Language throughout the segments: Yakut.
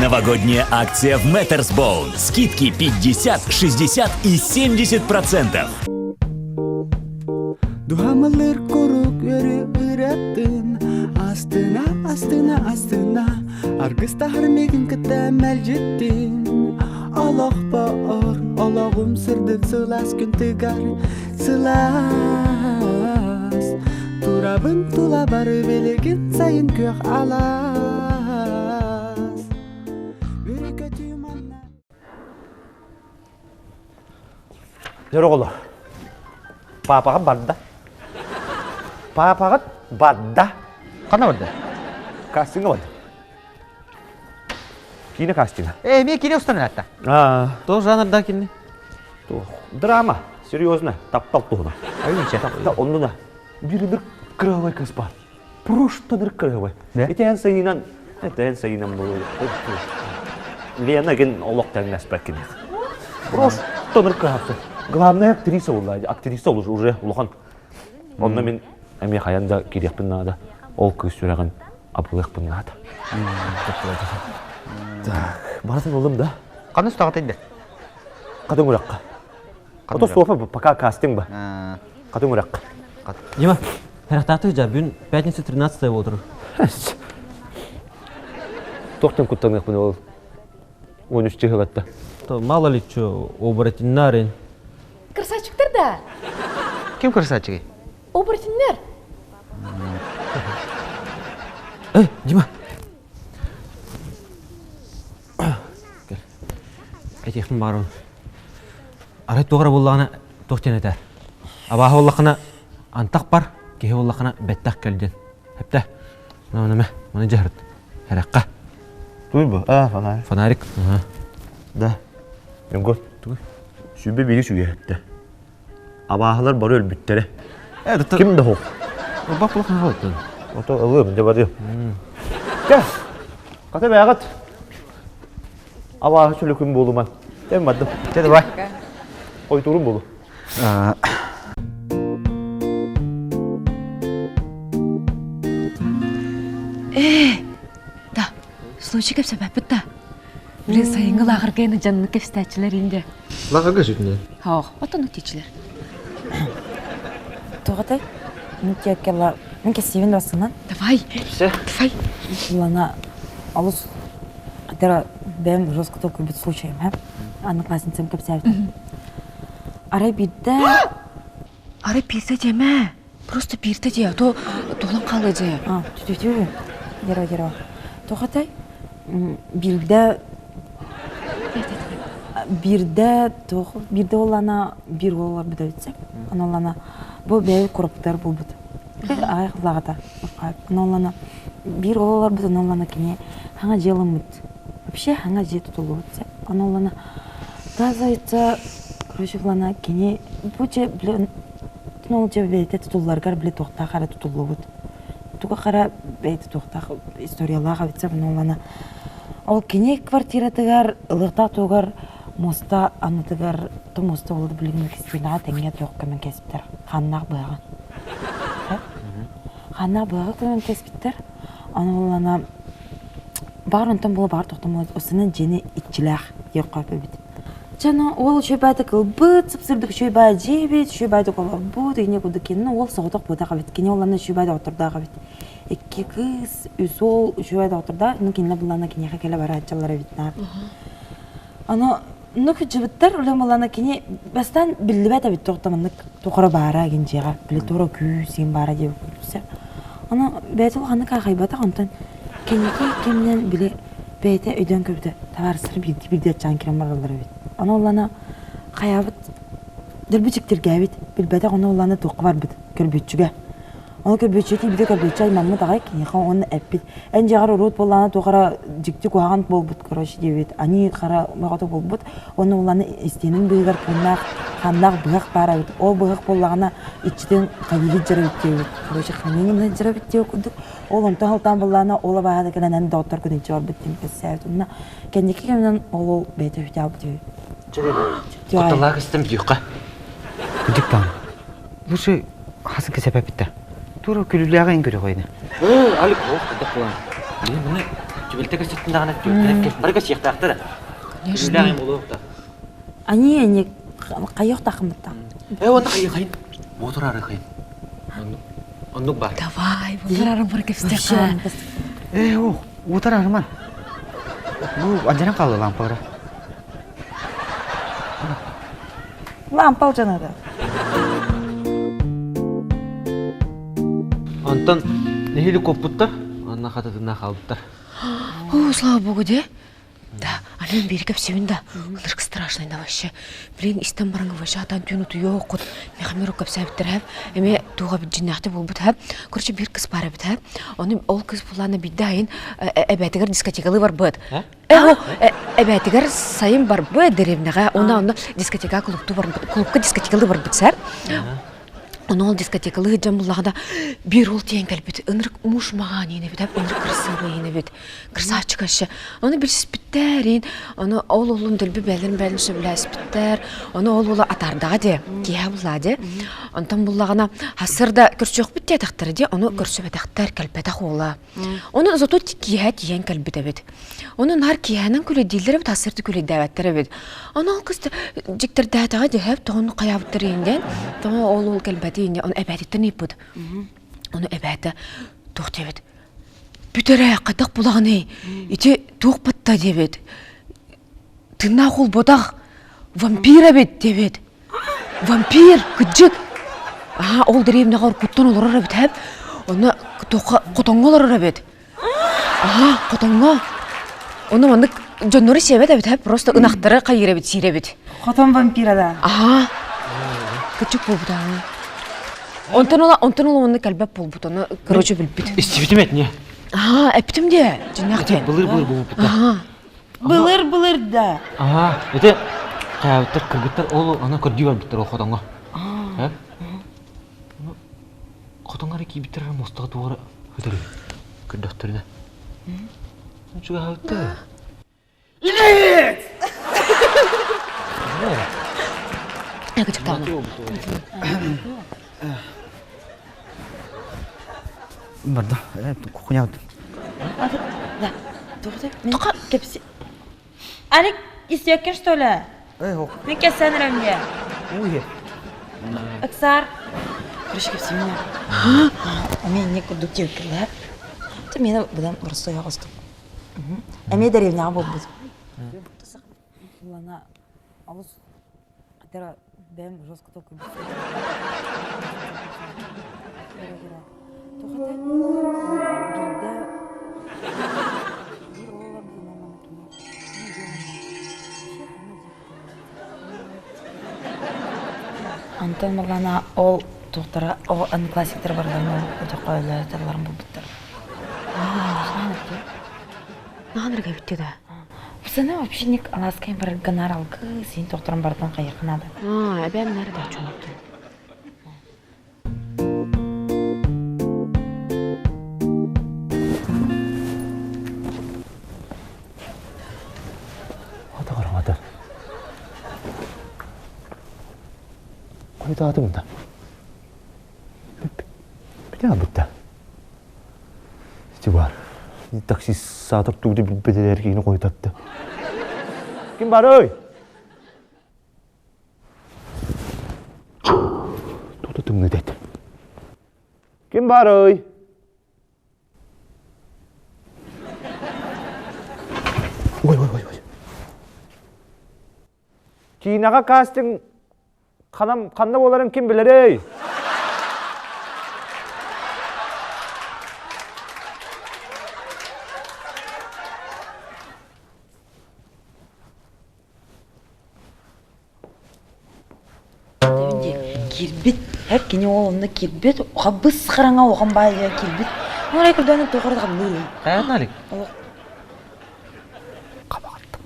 Новогодняя акция в Мэттерсбоун. Скидки 50, 60 и 70%. Дуһамалыр курук өрү ыратын Астына, астына, астына Аргыстаһар мигин кытта мэлдьиттин Олохпор олоҕум сырдык сылаас күн тыгар Сылаас Турабын тула бары билигин сайын күөх алаас Үрүкөтүү манна Дьэ оҕолор, паапаҕыт барда. Паапаҕыт барда. Ханна барда? Кастиҥҥа барда. Киинэ кастинга. Э, эмиэ киинэ устан ыратта. Аа. Туох жанрда кинини? Туох? Драма. Серьезно. Таптал туһуна. Айынча. Таптал оннуна. Биир ынырык кыраһабай кыыс баар. Просто ынырык кыраһабай. Ити эн сайынан, это эн сайынан буолуо. Лена ген олох тэҥнэспэккин. Просто ынырык кыраһабай. Главная актриса буолла. Актриса уже уже улахан. Онно мин эмиэ хайан да киириэхпин наада. Ол кыыс сүрэҕин абылыахпын наада. Так, барытын ылым да. Ханна устаҕыт инде? Хатыҥ үрэххэ. Ото суофа пока кастинг ба. Хатыҥ үрэххэ. Дима, харахтаатык дьа, бүгүн пятница 13 болдур. Тохтон куттаныахпын ол 13 чыһылатта. То мало ли что, оборотиннарын. Красавчиктар да. Ким красавчигый? Оборотиннар. Эй, Дима. Кел. Этиэхпин баарбын. Арай туох эрэ буоллаҕына туох диэн этэр. Абааһы буоллаххына антах бар, киһи буоллаххына бэттэх кэл диэн. Эптэ. Маны маны дьаһарыт. Эрэххэ. Туй бу? А, фонарик. Фонарик. Ага. Да. Юнгу. Тугуй? Сүбэ бири сүгэһэттэ. Абааһылар бары өлбүттэрэ. Ким да суох. Бак улахан хаалыттан. Ото ылыам, дьэ барыам. Кэ, хата бэҕэт. Абааһы сүлүкүн буолуман. Тэн бардым. Чэ, давай. Хойтуурум болу. Э, да, случай кэпсэппит да. Били сайыҥҥы лааҕырга эн дьанны кэпсэтээччилэр инде. Лааҕырга сүтүнэ. Хоох, отон тиичилэр. Тоҕотой? Мин тиэккела мин кэсиибин басынан. Давай. Все. Давай. Лана алыс Хотя бэйэм жестко толкуйбут случаем, һэ? Одноклассницам кэпсээбитим. Арай биирдэ Арай биирдэ диэмэ. Просто биирдэ диэ, а то туолан хаалыа дьэ. А, түтүтү. Геро, геро. Тоҕотой? Биирдэ биирдэ туох биирдэ уоллана биир уол олорбут эбит Аны оллана бу бэйэ кураптар буолбут. Аҕай хыллаҕата. Аны оллана биир уол олорбут, аны оллана кини хаҥа дьиэ ылыммыт. Вообще хаҥа дьиэ тутуллубут. Аны оллана оказывается, короче, оллана кини бу дьэ блин ол дьэ бэйэтэ тутулларыгар били туохтаах эрэ тутуллубут. Туга хара бэйэтэ туохтаах историялаах эбит оллана ол кини квартиратыгар ылыахтаах тугар муоста аннытыгар то муоста буолла билигин Кристинаҕа тэҥҥэ туох көмөн кэспиттэр ханнаах быһаҕын ханнаах быһаҕы көмөн кэспиттэр аны буоллана баҕар онтон буола баҕар тохтон буола осынан дьиэни иччилээх диэх хоп эбит Чэ, ну, уол үчүгэй баайдык ылбыт, сып-сырдык үчүгэй баай дьиэ эбит, үчүгэй баайдык олорбут, инньэ курдук кинини уол соҕотох буотах эбит, кини уоллана үчүгэй баай доҕоттордоох эбит. Икки кыыс, үс уол үчүгэй баай доҕоттордоох, ну, кинилэр буллаана киниэхэ кэлэ барааччылар эбит наар. Аны, ну, кырдьыбыттар, үлэ буллана кини бастаан биллибэт эбит туох маннык туохара баара гин дьиэҕэ, били туора күүс иин баара диэбит курдук. Аны, бэйэтэ улаханнык аахайбатах, онтон кэнники кэминэн били бэйэтэ өйдөөн көрбүтэ, табаарыстара биирдии-биирдии аччаан киирэн бараллар эбит. Ону ыллана хайаабыт дөлбү дьиктиргээбит, билбэтэх ону ыллана туохха барбыт, көрбүччүгэ. Ону көрбүччү тиийбитэ көрбүччү аймаммыт аҕай киниэхэ уонна эппит, эн дьиэҕэр уруут буоллаҕына туох эрэ дьикти куһаҕан буолбут, короче диэбит, аньыы хара бөҕөтө буолбут. Уонна улланы истиэнин быыһыгар кыыннаах, хааннаах быһах баар эбит. Ол быһах буоллаҕына иччитин хайыыһыт дьар эбит диэбит. Короче, ханыы дьар эбит диэбит курдук. Ол онтон алтаан буллаана ол абааһы кэлэн эн доҕоттор күнүнчэ барбыт диэн кэпсээбит. Онно кэнники кэминэн ол ол бэйэтэ үһүтээбит үһү. Кутталаах истэн бүтүөххэ. Кырдьык даҕаны. Лучше хасын кэсэпэппиттэ. Тура күлүүлээҕи эн көрөҕөйүнэ. Ээ, Алик, ох, хайдах буолан. Билин маны. Түбэлтэ көстүттүн даҕаны түбэлтэ бары кэсиэхтээхтэр. Конечно. Они они хайыахтаахмыттан. Э уонна хайы хайын. Мотор ары хайын. Оннук бар. Давай, мотор ары бар кэпсиэххэ. Э, ох, утар арыман. Бу алдьанан хаалла лампалара. Лампа алдьанада. Онтон нэһиилэ куоппуттар, онно хатытына хаалбыттар. О, слава богу, де. Да, Ален биир кэпсибин да, ынырык страшный да вообще. Блин, истэн баран вообще атан түүн утуйуоххут. Мехамир кэпсээбиттэр хэп. Эме туга дьиннээхти буолбут хэп. Короче, биир кыз баар эбит хэп. Оны ол кыз булаана биирдэ айын эбээтигэр дискотекалы барбыт. Эбээтигэр сайын барбыт дэриэбинэҕэ. Онно онно дискотека клубту барбыт. Клубка дискотекалы барбыт сэр. Ону ол дискотекалыы сылдьан буллаҕына биир уол тиийэн кэлбит ынырык муж маҕаан иин эбит ынырык кырасыабай иин эбит красавчик вообще ону билсиспиттэр ону ол уолун дөлбү бээлэрин бээлин сөбүлээспиттэр ону ол уола атаардаҕа дии киэһэ буллаа дии онтон буллаҕына хассыр да көрсүөхпүт диэтэхтэрэ дии ону көрсүбэтэхтэр кэлбэтэх уола Ону зато киэһэ тиийэн кэлбит эбит. Ону наар киэһэнэн күлэйдииллэр эбит, сарсыарда күлэйдээбэттэр эбит. Ону ол кыз дьиктэрдээтэҕэ дьэһэп тоҕону хайаабыттар иһин тоҕо ол ол кэлбэти иһин ону эбээтиттэн ыйыппыт. Ону эбээтэ туох диэбит бүтэрэ хайдах булаҕыный ити туох батта диэбит тыыннаах уол ботах вампир эбит диэбит Вампир, кыдьык! Аа, ол дэриэбинэҕэ оркуттан олорор эбит һэп. Онно туохха хотоҥҥо олорор эбит. Аа, хотоҥҥо. Ону маннык дьоннору сиэбэт эбит һэп, просто ынахтары хайыыр эбит, сиир эбит. Хотон вампира да. Аа. Кыдьык буолбут аа. Онтон ыла, онтон ыла онно кэлбэт буолбут, ону короче билбит. Истибитим этне. Аа, эптим де, дьиннээх диэн. Былыр-былыр буолбут. Аа. Былыр-былыр да. Аа, ити хайаабыттар кыргыттар ол аны көрдүү барбыттар ол хотоҥҥо. Э? Хотоҥҥо эрэ киирбиттэр эрэ муостаҕа туора көтөрү көрдөхтөрүнэ. Чугаһаабыттар. Илиит! Барда, кухня. Да, Тока кепси. Арик, истиэккин что ли? Мен кэссэн эрэмге. Уй. Ыксар. Короче, кепси меня. Эми не курдук тиэккилэр. Ты мені бұдан бұрыстой ағыстым. Эми деревняға болбут. Лана, алыс Хотя бэйэм жестко Антон Марлана ол туохтара ол одноклассниктар барыларын ол өтөххө булбуттар. Наанырга бүтте да. Сына вообще ник аласкайын барарга наар алгы, син тохторон бартан хайырха надо. Аа, эбэм наар да чуҥуттун. Атаҕар Хойутаатым да. Бүтэ бутта. Ити бар. Такси саатар тугу билбэтэлэр киһини хойутатты. Ким бар ой? Тута тымныйда этэ. Ким бар ой? Ой, ой, ой, ой. Киинэҕэ кастинг ханам ханна буоларын ким билэрий? Киирбит, эр кини ол онно киирбит, хабыс хараҥа оҕом баайга киирбит. Норай көрдөөнү тоҕор хабылыы. Хайаналик? Хабаҕардым.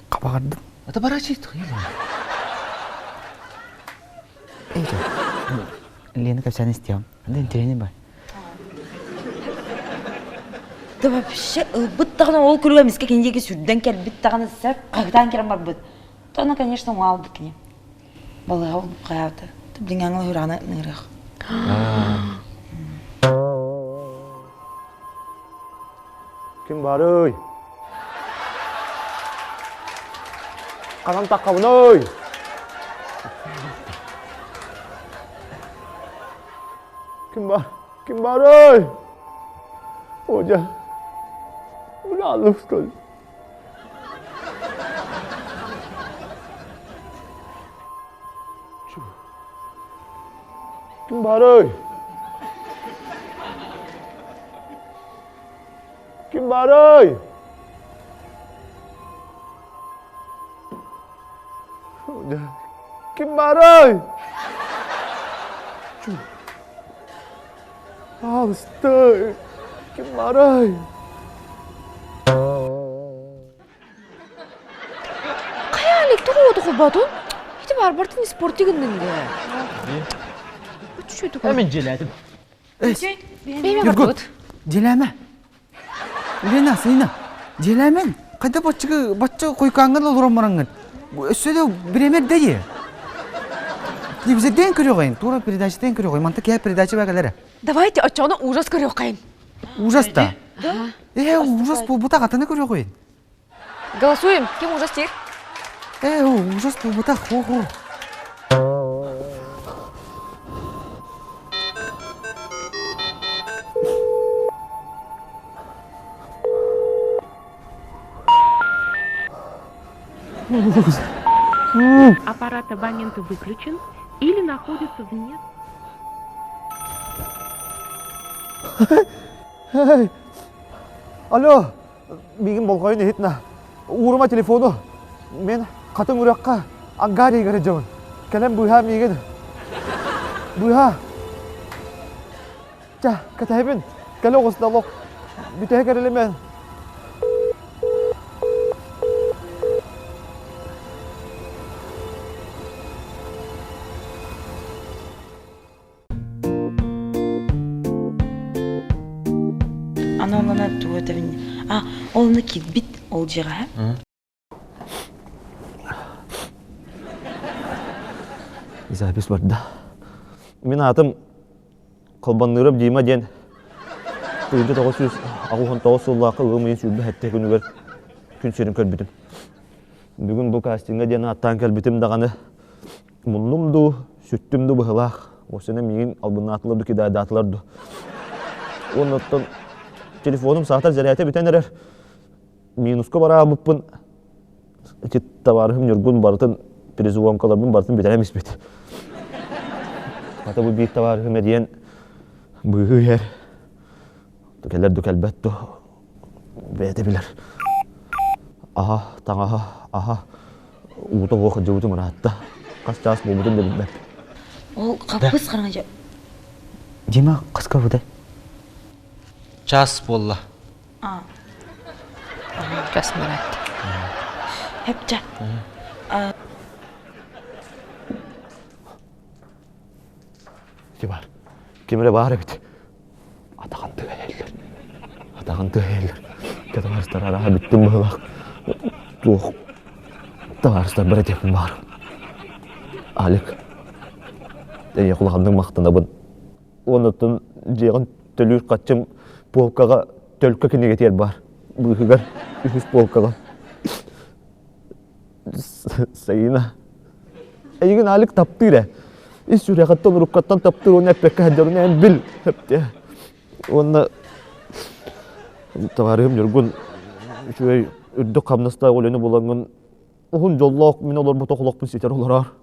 Хабаҕардым. Это барачит. Лена кэпсээн истиэҕим. Анда интэриэһинэй бай. Да вообще ылбыт даҕаны ол күлүгэ эмискэ кини диэки сүрдэн кэлбит даҕаны сэр хаһытаан кэлэн барбыт. То она, конечно, уҥаалбыт кини. Балыга хайаабыта. Билиҥҥээҥҥэ үрэҕинэ ныырыах. баарый? Ханан таххабыный? Ким бар? Ким баарый? Оля. Оля, Ким баарый? Ким баарый? Ким баарый? Алысты. Ким баарый? Хайа тоҕо уоту холбоотун? Ити баар бартын испорти гынныҥ дии. Чуть-чуть Мен дьиэлээтим. Бэйме бардыбыт. Дьиэлээмэ. Лена, Сайына, дьиэлээмэн. Хайда баччыгы бачча хойкааҥҥын олорон бараҥҥын. Өссө да бириэмэ эрдэ дии. Телевизорден көрүөҕүн, тура передачатен көрүөҕүн. Манта киһи передача баа Давайте оччоҕуна ужас көрүөххэйин. Ужас да. Э, ужас буолбутах атыны көрүөҕүн. Голосуем. Ким ужас диир? Э, ужас буолбутах, хо-хо. Аппарат абонента выключен или находится вне Алло, миигин болҕойон иһитнэ. Уурума телефону. Мен хатыҥ үрэххэ ангар иһигэр дьабын. Кэлэн быыһаа миигин. Быыһаа. Чэ, кэтэһэбин. Кэлэ оҕуста олох. Бүтэһик эрэлимэн. Аны онно тугу этэбин а ол ону киирбит ол дьиэҕэ Запись барда. Мин аатым Холбоннуурап Дима диэн 1989 сыллаахха ыам ыйын 27 күнүгэр күн сирин көрбүтүм. Бүгүн бу кастиҥҥа диэн ааттаан кэлбитим даҕаны муннум дуу, сүттүм дуу быһылаах. Осена миигин албыннаатылар дуу, кидаайдаатылар дуу. Уонна оттон телефонум саатар зэрээтэ бүтэн эрэр. Минуска бараабыппын ити табаарыһым Ньургун барытын перезвонкаларбын барытын бүтэрэн испит. Хата бу биир табаарыһым эрийэн быыһыы иһэр. Кэлэр ду кэлбэт ду бэйэтэ билэр. Аһа, таҥаһа, аһа, уута уох дьыбытым ыраатта. Хас чаас буолбутун да билбэт. Ол хаппыс хараҥа Дима, хаска будай? Час буолла. Час марат. Хепча. Ити бар. Ким эрэ баар эбит. Атаҕын тыаһа Атаҕын тыаһа Табаарыстар арааһа бүттүм быһыылаах. Туох табаарыстарбар этиэхпин баар. Алик, эйиэхэ улаханнык махтанабын. Уонна дьиэҕин төлүүр хаччым полкаҕа төлкө кинигэтигэр баар. Быыһыгар үһүс полкаҕа. Сайына. Эйигин Алик таптыыр ээ. Ис сүрэҕиттэн уруккаттан таптыыр уонна эппэккэ сылдьарын эн бил. Уонна табаарыһым Ньургун үчүгэй үрдүк хамнастаах үлэни булаҥҥын уһун дьоллоох мин олорботох олохпун ситэр олороор.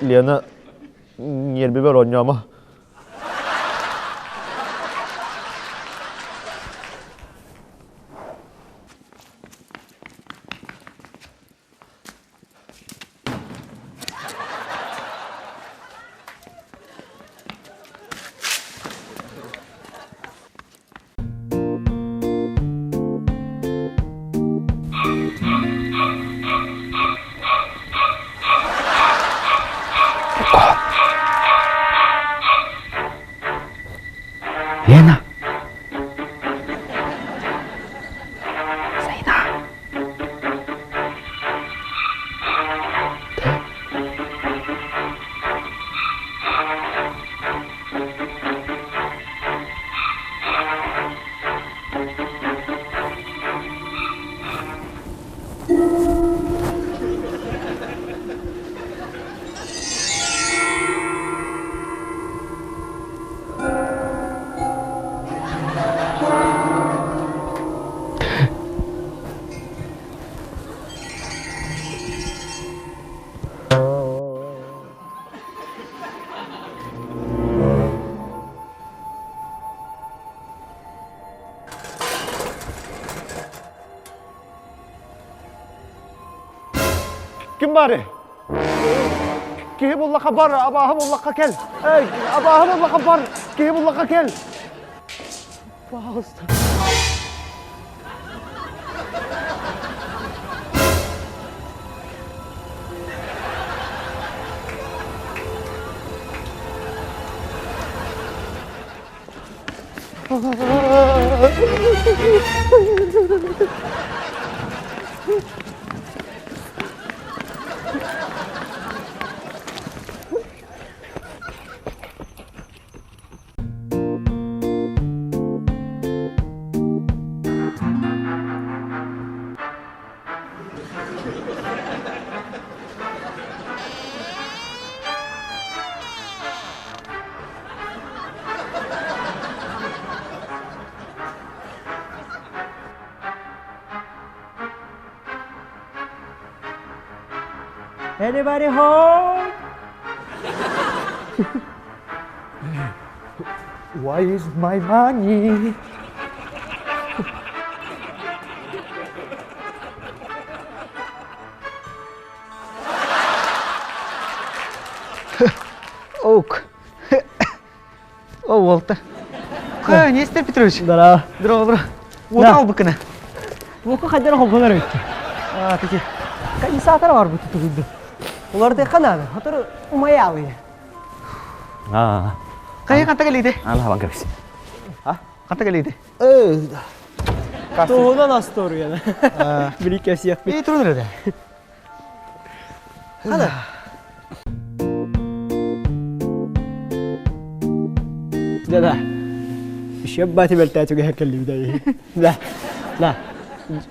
Лена ньиэрбэбэр оонньоомо. Лена! бары. Киһи буллаха бар, абааһы буллаха кел. Эй, абааһы буллаха бар, киһи буллаха кел. Пожалуйста. Anybody home? Why is my money? Ок. О, уолта. Ха, Нестер Петрович. Здорово. Здорово, здорово. Вот албыкына. Буку хайдара холбонор эбит. А, таки. Конденсатор бар бу тутугуйду. Уларды ханады. Хотор умаялы. А, Кайы канта келиде? ана хабан кебис. Канта келиде? Туһунан астор яна. Били кәсиях бит. И турун эде. Хана. Да да. Еще бати бэлтээ түгэһэ кэллим да. Да. Да.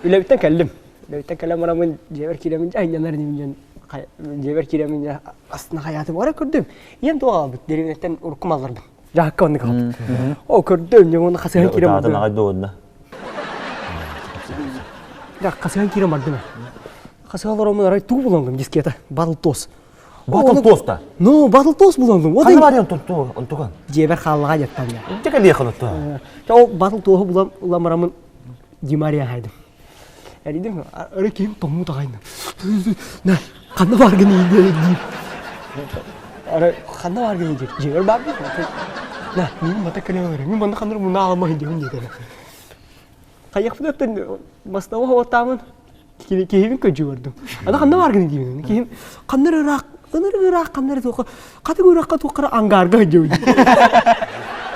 Үлэбиттэн кэллим. Үлэбиттэн кэлэн бараммын дьиэбэр киирэммин айнанар инибин диэн дьиэбэр киирэммин астына хайаатым ора көрдүм. Ийэм туох аҕалбыт дэриэбинэттэн уруккум аллардым. Дьаһакка оннук аҕалбыт. О көрдүм, дьэ уонна хасыһан киирэн Ытаатын бардым. аҕай дуонна. Да хасыһан киирэн бардым. Хасыһан олороммун арай туу буланным дискета. Батл тос. Батл тоста. Ну, батл тос буланным. Ханна барыан тонту онтуган. Дьиэбэр хааллаҕа дьаттан я. Инте кэлиэхин отту. Ол батл туоһу булан уламарамын Димария хайдым. Эридим, өрө киһим тоҥмут аҕайна. На, ханна бааргын иинде диир. Ары ханна бааргын диир. Дьиэбэр баар На, мин мата кэлэн олорор. Мин манна ханна муна аламаһын диэхин диэтэ. Хайахпын бастауы хоттаамын киһибин көдьү көрдүм. Ана ханна бааргын диибин. Киһим ханна ыраах, ыныр ыраах ханна эрэ туохха хатык ыраахха туоххара ангарга сылдьабын.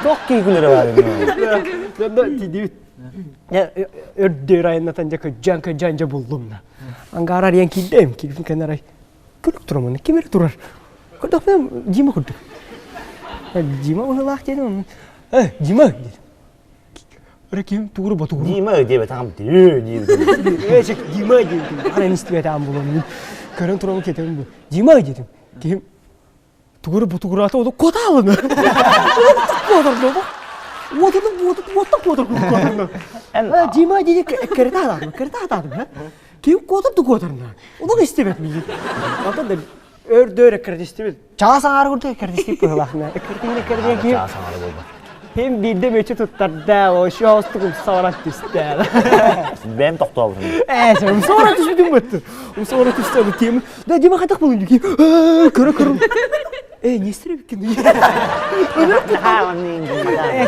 Туох киһи күлэрэ баар эбит. Тиийдибит. Өрдөөр айаннатан дьэ көдьөөн көдьөөн дьэ буллум да. Ангара арыйан киирдим. Киирбитин кэннэ арай күлүк турар ким эрэ турар. Көрдөхпүнэ Дима курдук. Дима быһыылаах диэтим. Э, Дима диэтим. Эрэ ким тугура ботугура. Дима диэбэтэҕим дии диир. Э, Дима диэтим. Аны истибэтэҕим булан. Көрөн туран кетем бу. Дима диэтим. Киһим тугура ботугураата ону куотаалына. Куотарна. Уотunu уоту уотта куотар куотарна. Дима диди керете атаатым, керете атаатым. Ким куотар ду куотарна. Ону истибет миигин. Ата да өрдөөр эккирдистибит. Чаас аҥаар курдук эккирдистибит быһыылаахна. Эккирдиин эккирдиин киһи Чаас аҥаара буолбат. Ким биирдэ мүчү туттарда, ошо остук умса баран түстэ. Бэйэм тохтообутум. Ээ, сен умса баран түспүтүм бытты. Умса баран түстэ, бу тема. Да, Дима хайдах булун дии. Көрө көрө. Ээ, не истер эбиккин. Ээ,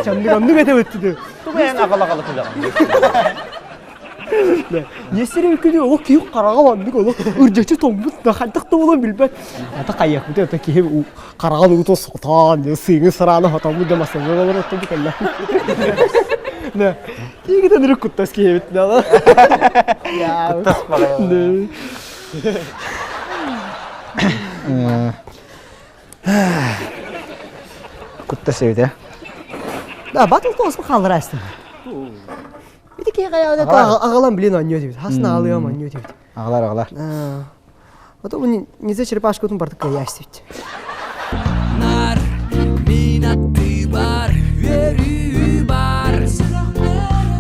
чаннык оннук этэ бытты. Тугу эн аҕала-аҕала күлэҕин. Не истер эбиккин ол киһи хараҕа оннук олох ырдьаччы тоҥмут да хайдах да буолан билбэт. Ата хайыахпыт это киһи хараҕын уутун сотоон, сыыҥы сырааны хотоммут да массыына олорор оттон кэллэ. Да. Киигитен үрүк куттас киһибит да. Куттас баҕайы. Куттас эбит, э? Да, батыл тоос хааллара астым. Ити киһи хайаҕына аҕалан блин анньуо диэбит. Хасна алыам анньуо диэбит. Аҕалар, аҕалар. А то нельзя черепашкутун бардык кыайаастыбит. Нар, мин аттыбар, үөрүү бар.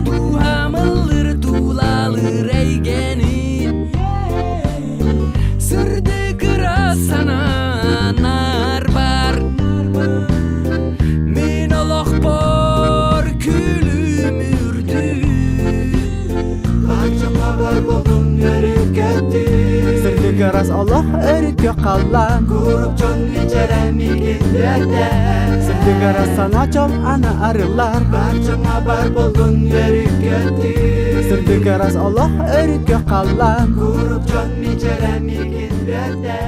Дууһамыллыр тулалыр эйгэни. Сырдык ыра санаанар бар. Мин олохпор күлүм үрдүү. Қанша хабар болдың әрекеті. Сырдык олох өрүккэ халлаан Курук дьон мичээрэммикин үөрдэ Сырдык санаа чол аны арыллар Бар дьоҥҥо бар буоллун үөрүккэ Сырдык олох өрүккэ халлаан Курук дьон мичээрэммикин үөрдэ.